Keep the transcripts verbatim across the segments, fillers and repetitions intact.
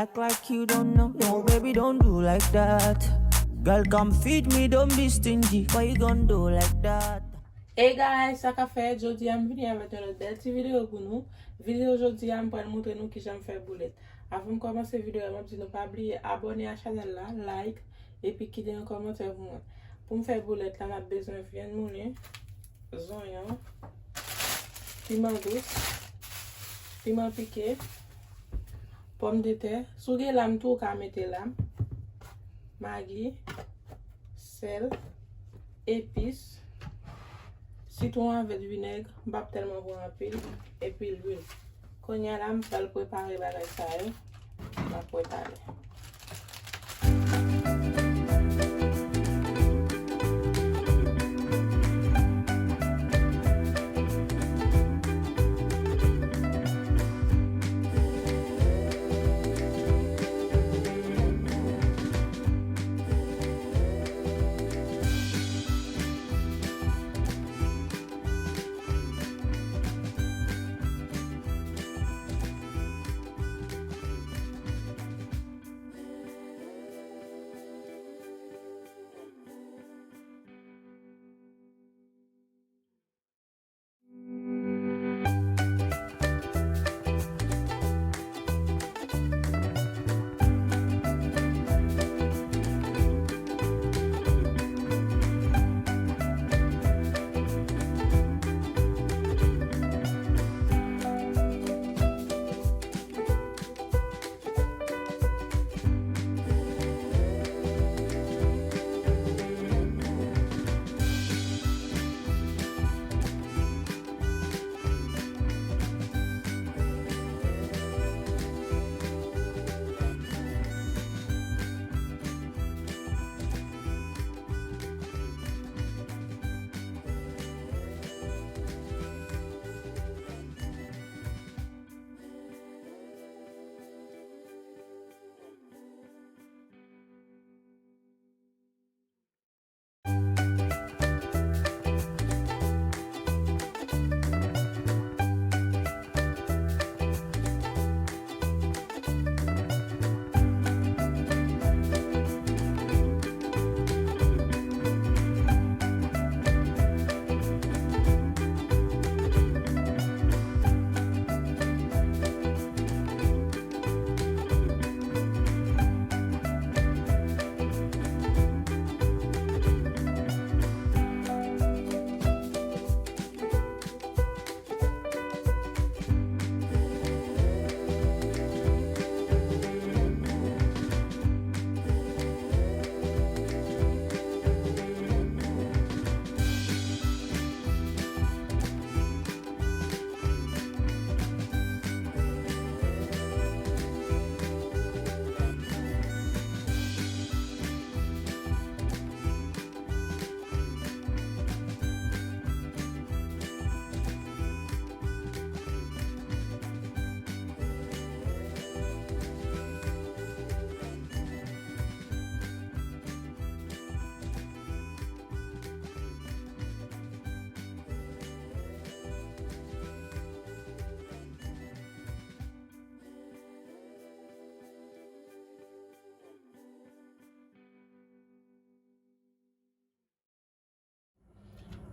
Act like you don't know. No, baby, don't do like that. Girl, come feed me, don't be stingy. Why you gonna do like that? Hey guys, sa k ap fèt? Jodi a m vini avèk yon lòt bèl ti videyo pou nou. Videyo jodi a, m pral montre nou kijan m fè boulèt. Avan m kòmanse videyo a, m ap di nou pa bliye abòne a chanèl la, like, epi kite yon kòmantè pou mwen. Pou m fè boulèt la, n ap bezwen vyann moulen, zonyon, piman dous, piman pike, pòmdetè. Si w gen lam tou, ou ka mete lam, magi, sèl, epis, sitwon avèk vinèg, m p ap tèlman pran anpil, epi lwil. Kounye a la, m pral prepare bagay sa yo. N ap wè talè.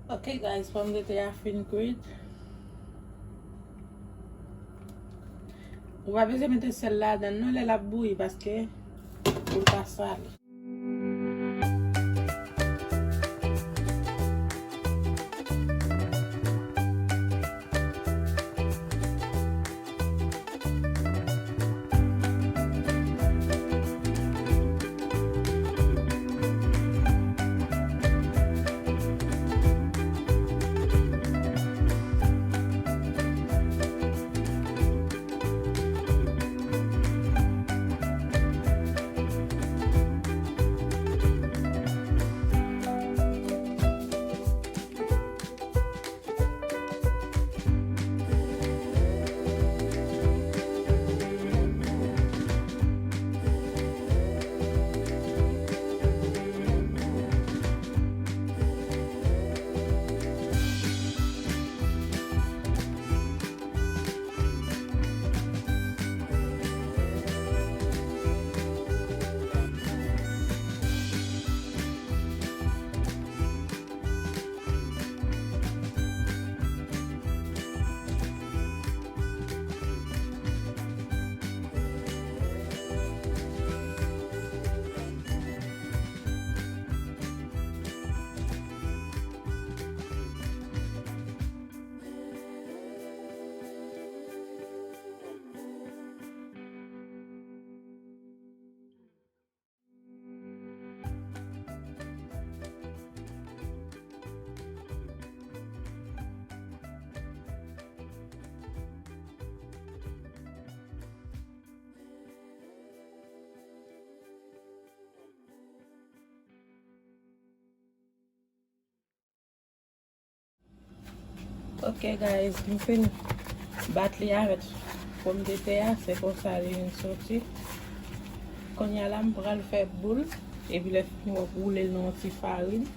Ok guys, pòmdetè a fin kwit. Ou pa bezwen mete sèl ladan l non lè l ap bouyi, paske pou l pa sale. Ok guys, m fin bat li avèk pòmdetè a, se konsa li vin soti. Kounye a la m pral fè boul, epi lè fini w ap woule l nan yon ti farin.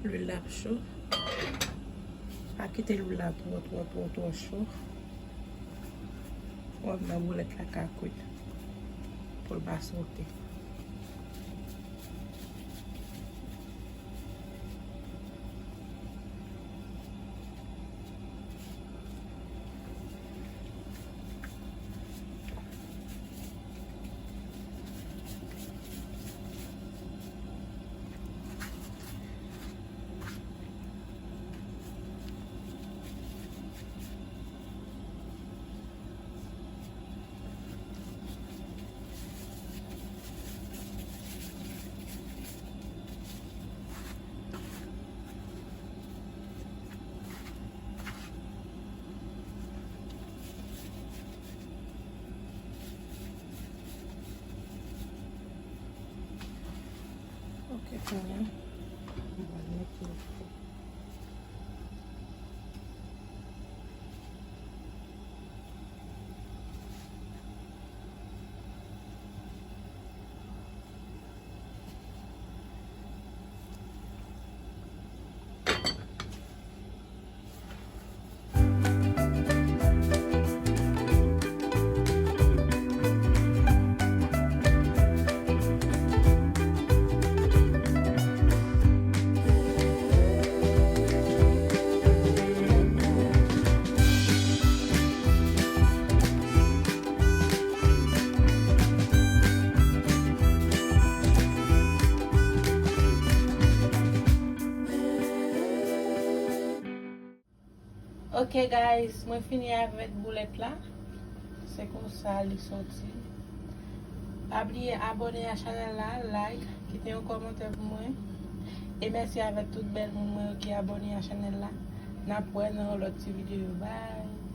Lwil la ap cho. Pa kite lwil la twò, twò, twò, twò cho. Fò w ap nan boulèt la ka kwit. Pou l pa sote. Ok, kounye a, m pral mete l. Ok guys, mwen fini avèk boulèt la. Se konsa li soti. Pa bliye abòne a chanèl la, like, kite yon kòmantè pou mwen. E mèsi avèk tout bèl moun mwen yo ki abòne a chanèl la. N ap wè nan yon lòt ti videyo. Bye.